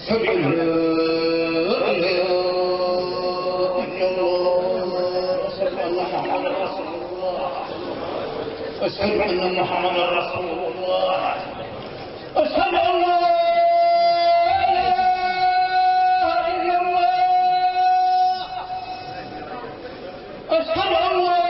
أشهد أن لا إله إلا الله أشهد أن محمدا رسول الله أشهد أن لا إله إلا الله أشهد أن لا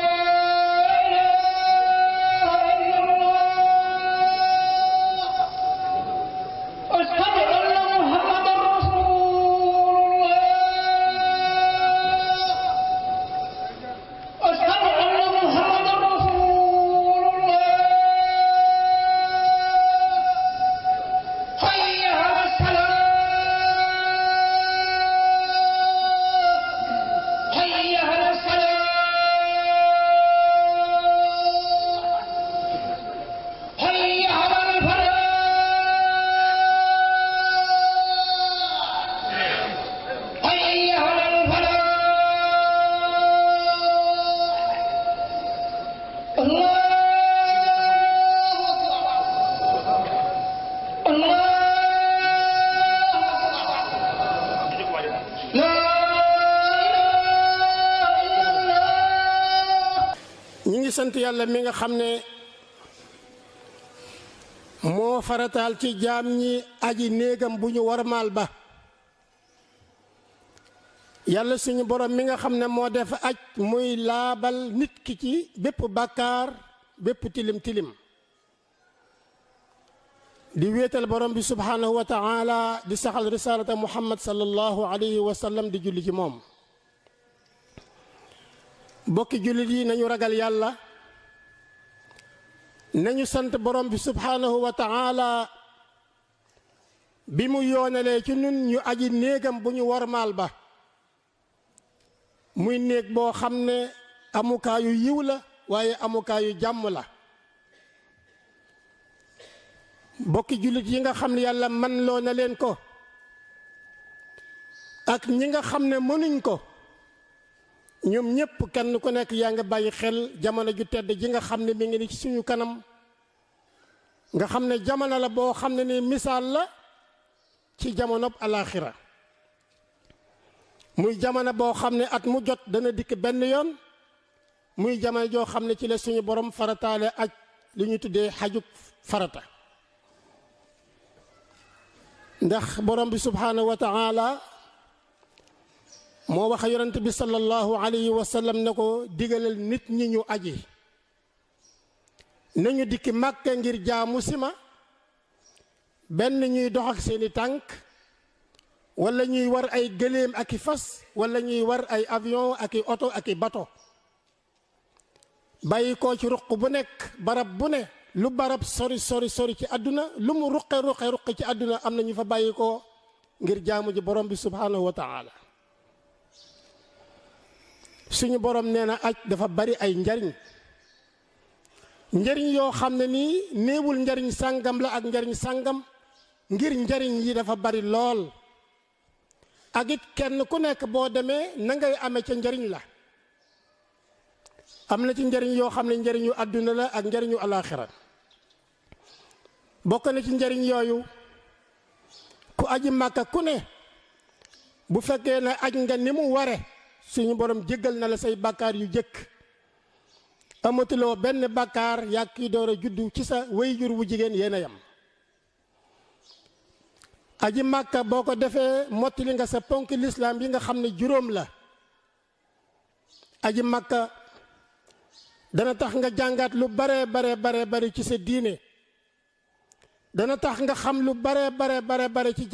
sant yàlla mi nga xam ne moo farataal ci jaam ñi aji néegam bu ñu warmaal ba yàlla suñu borom mi nga xam ne moo def aj muy laabal nit ki ci bépp bàkkaar bépp tilim tilim di wéetal borom bi subhanahu wa taala di saxal risalata muhammad sallallahu alayhi wa sallam di julli ci moom bokki jullit yi nañu ragal yàlla nañu sant borom bi subhanahu wa taala bi mu yoonalee ci nun ñu aji néegam bu ñu warmaal ba muy néeg boo xam ne amukaayu yiw la waaye amukaayu jàmm la bokki jullit yi nga xam ne yàlla man loo na leen ko ak ñi nga xam ne mënuñ ko ñoom ñépp kenn ku nekk yaa nga bàyyi xel jamono ju tedd ji nga xam ne mi ngi ni ci suñu kanam nga xam ne jamono la boo xam ne ni misaal la ci jamonob alaaxira muy jamono boo xam ne at mu jot dana dikk benn yoon muy jamono joo xam ne ci la suñu borom farataale aj li ñu tuddee xajub farata ndax borom bi subhaanahu wa taala moo wax yonent bi sallallahu alayhi wa sallam ne ko digalal nit ñi ñu aji nañu dikki Màkka ngir jaamu si ma benn ñuy dox ak seeni tànk wala ñuy war ay gëléem ak i fas wala ñuy war ay avion ak i oto ak i bato bàyyi ko ci ruq bu nekk barab bu ne lu barab sori sori sori ci àdduna lu mu ruqe ci àdduna am na ñu fa bàyyi ko ngir jaamu ji borom bi subhaanahu wa taala suñu borom nee na aj dafa bari ay njariñ njariñ yoo xam ne nii néewul njariñ sàngam la ak njariñ sàngam ngir njariñ yi dafa bari lool ak it kenn ku nekk boo demee na ngay amee ca njariñ la am na ci njariñ yoo xam ne njariñu àdduna la ak njariñu alaaxira bokk na ci njariñ yooyu ku aji màkka ku ne bu fekkee ne aj nga ni mu ware suñu borom jéggal na la say bàkkaar yu jëkk amatuloo benn bàkkaar yàgg ki door a juddu ci sa wayjur wu jigéen yéen a yam aji màkka boo ko defee mottali nga sa ponk lislaam yi nga xam ne juróom la aji màkka dana tax nga jàngaat lu bare ci sa diine dana tax nga xam lu bare ci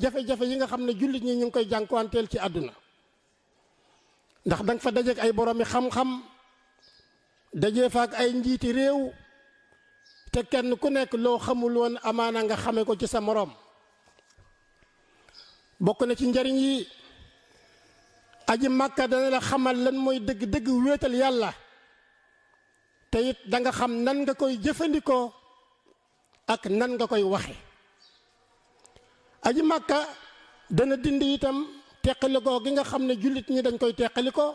jafe-jafe yi nga xam ne jullit ñi ñu ngi koy jànkuwanteel ci àdduna ndax danga fa dajeek ay boroomi xam-xam dajee fa ak ay njiiti réew te kenn ku nekk loo xamul woon amaana nga xame ko ci sa moroom bokk na ci njariñ yi aji màkka dana la xamal lan mooy dëgg-dëgg wéetal yàlla te it danga xam nan nga koy jëfandikoo ak nan nga koy waxe aji màkka dana dindi itam teqalikoo gi nga xam ne jullit ñi dañ koy teqalikoo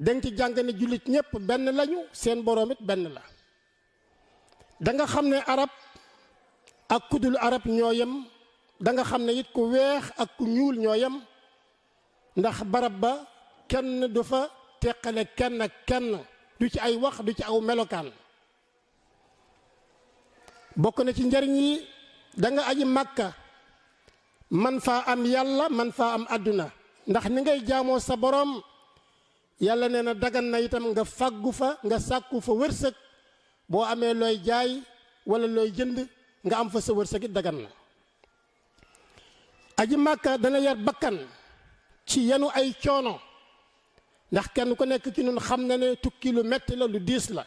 dañ ci jàng ne jullit ñépp benn lañu seen boroom it benn la danga xam ne arab ak kudul arab ñoo yem da nga xam ne it ku weex ak ku ñuul ñoo yem ndax barab ba kenn du fa teqale kenn ak kenn du ci ay wax du ci aw melokaan. bokk na ci njariñ yi da nga aji Màkka man faa am yàlla man faa am àdduna ndax ni ngay jaamoo sa borom yàlla nee na dagan na itam nga fàggu fa nga sàkku fa wërsëg boo amee looy jaay wala looy jënd nga am fa sa wërsëg it dagan na. aji Màkka dana yar bakkan ci yenu ay coono ndax kenn ku nekk ci ñun xam na ne tukki lu metti la lu diis la.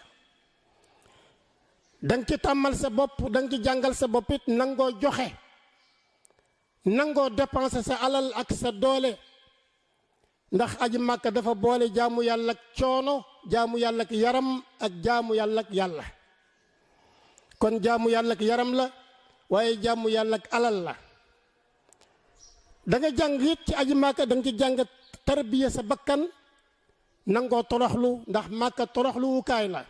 danga ci tàmmal sa bopp danga ci jàngal sa bopp it nangoo joxe nangoo dépenser sa alal ak sa doole ndax aji Màkka dafa boole jaamu yàlla ak coono jaamu yàlla ak yaram ak jaamu yàlla ak yàlla. kon jaamu yàlla ak yaram la waaye jaamu yàlla ak alal la. da nga jàng it ci aji Màkka da nga ci jàng tarbiya sa bakkan nangoo toroxlu ndax Màkka toroxlu wukaay la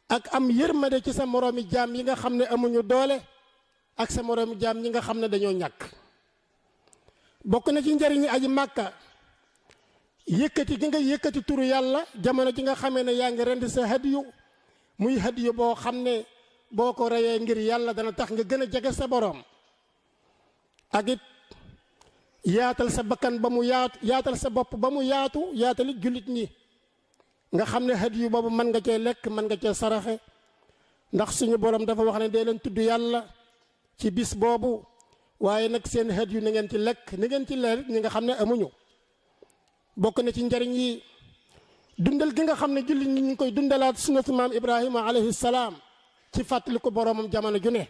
ak am yërmande ci sa moroomi jaam yi nga xam ne amuñu doole ak sa moroomi jaam ñi nga xam ne dañoo ñàkk. bokk na ci njëriñi aji Màkka yëkkati gi nga yëkkati turu yàlla jamono ji nga xamee ne yaa ngi rend sa hadiyu muy hadiyu boo xam ne boo ko reyee ngir yàlla dana tax nga gën a jege sa boroom. ak it yaatal sa bakkan ba mu yaatu yaatal sa bopp ba mu yaatu yaatalit jullit ñi nga xam ne hadiyu boobu mën nga cee lekk mën nga cee saraxe ndax suñu borom dafa wax ne dee leen tudd yàlla ci bis boobu waaye nag seen hadiyu na ngeen ci lekk ni ngeen ci leer ñi nga xam ne amuñu. bokk na ci njariñ yi dundal gi nga xam ne jullit ñi ñu ngi koy dundalaat sunnatu maam Ibrahima alayhi salaam ci fàttali ko boromam jamono ju ne.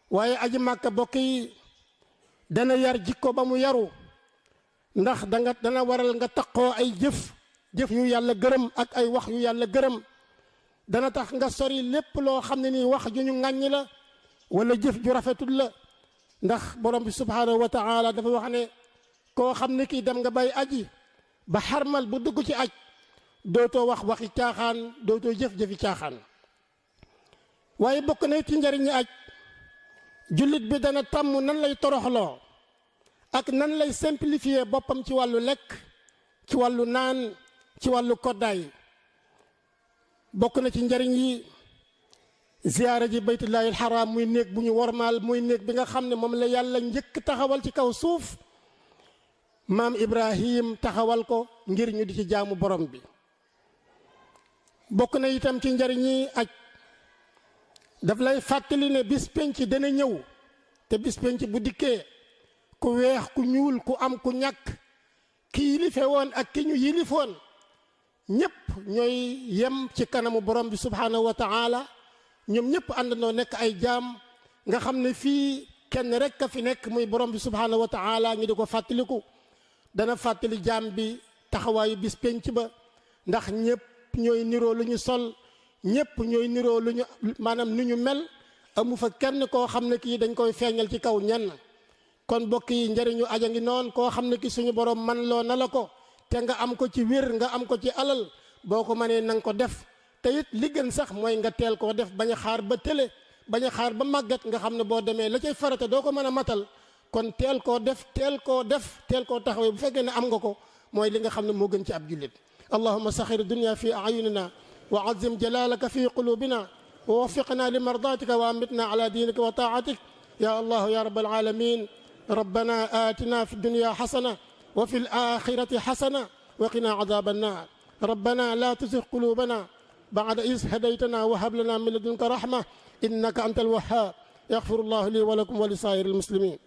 waaye aji Màkka bokk yi dana yar jikko ba mu yaru ndax dana waral nga taqoo ay jëf yu yàlla gërëm ak ay wax yu yàlla gërëm dana tax nga sori lépp loo xam ne nii wax ju ñu ŋàññi la wala jëf ju rafetul la ndax borom bi subhaanahu wa taala dafa wax ne koo xam ne kii dem nga bay aji ba xarmal bu dugg ci aj dootoo wax waxi caaxaan dootoo jëf-jëfi caaxaan. waaye bokk na ci njariñi aj jullit bi dana tàmm nan lay toroxloo ak nan lay simplifier boppam ci wàllu lekk ci wàllu naan ci wàllu koddaay. bokk na ci njariñ yi ziyaara ji baytullaahil xaraam muy néeg bu ñu wormaal muy néeg bi nga xam ne moom la yàlla njëkk taxawal ci kaw suuf maam Ibrahim taxawal ko ngir ñu di ci jaamu borom bi. bokk na itam ci njariñ yi aj daf lay fàttali ne bis penc dana ñëw te bis penc bu dikkee ku weex ku ñuul ku am ku ñàkk ki yilife woon ak ki ñu yilifoon ñëpp ñooy yem ci kanamu borom bi subhaanahu wa taala ñoom ñëpp àndandoo nekk ay jaam nga xam ne fii kenn rek ka fi nekk muy borom bi subhaanahu wa taala ñu di ko fàttaliku. dana fàttali jaam bi taxawaayu bis penc ba ndax ñëpp ñooy niroo lu ñu sol ñëpp ñooy niroo lu ñu maanaam nu ñu mel amu fa kenn koo xam ne kii dañ koy feeñal ci kaw ñenn. kon bokk yi njëriñu aja ngi noonu koo xam ne ki suñu borom man loo na la ko te nga am ko ci wér nga am ko ci alal boo ko mënee na nga ko def te it li gën sax mooy nga teel koo def bañ a xaar ba tële bañ a xaar ba màggat nga xam ne boo demee la cay farata doo ko mën a matal. kon teel koo def teel koo taxawee bu fekkee ne am nga ko mooy li nga xam ne moo gën ci ab jullit. allahumma saxir dunya fi ayunina wa azim jalalaka fi qulubina wa waffiqna li mardatika wa amitna ala dinika wa taatik ya allah ya rabbal alamin. rabbana atina fi dunya xasana wa fi alaxirati xasana wa qina adaba annar. rabbana la tuzigh qulubana ba'da iz hadaytana wa hab lana min ladunka rahma innaka anta alwahhab. yaghfiru llahu li wa lakum wa li saa'iril muslimin.